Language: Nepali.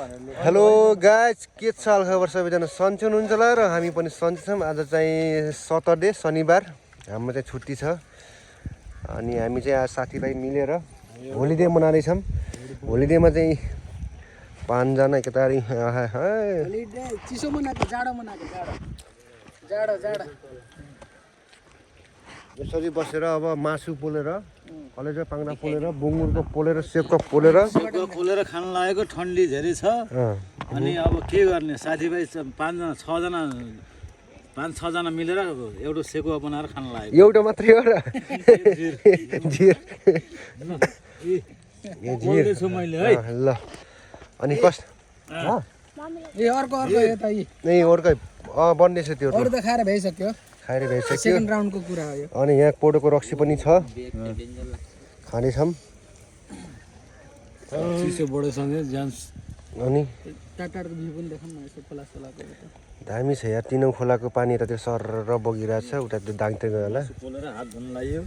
हेलो गाइज के छ हालखबर सबैजना सन्चै हुनुहुन्छ होला र हामी पनि सन्चै छौँ। आज चाहिँ सटरडे शनिबार हाम्रो चाहिँ छुट्टी छ अनि हामी चाहिँ आज साथीभाइ मिलेर होलिडे मनाउँदैछौँ। होलिडेमा चाहिँ 5 जना एकतारी चिसो मनाएको जाडो मनाएको जाडो जाडो यसरी बसेर अब मासु पोलेर कलेजो पाङ्रा पोलेर बुङ्गुरको पोलेर सेपको पोलेर खान लागेको ठन्डी धेरै छ अनि अब के गर्ने साथीभाइ 5-6 जना मिलेर एउटा सेकुवा बनाएर खान लागेको एउटा मात्रै हो र बोल्दैछु मैले है ल अनि कस ए अर्को यता नै अर्कै बन्दैछ त्यो अरू त खाएर भइसक्यो खाएर भइसक्यो। सेकेन्ड राउन्डको कुरा हो यो अनि यहाँ कोडोको रक्सी पनि छ खानेछौँ। चिसो बढोसँगै जान्छ अनि टाटाको भ्यू पनि देखाउँ न यसो खोला सोलाको दामी छ यार। तिनौँ खोलाको पानी त त्यो सर बगिरहेछ उता त्यो दाङते गयो होला। पोलेर हात धुन लाग्यो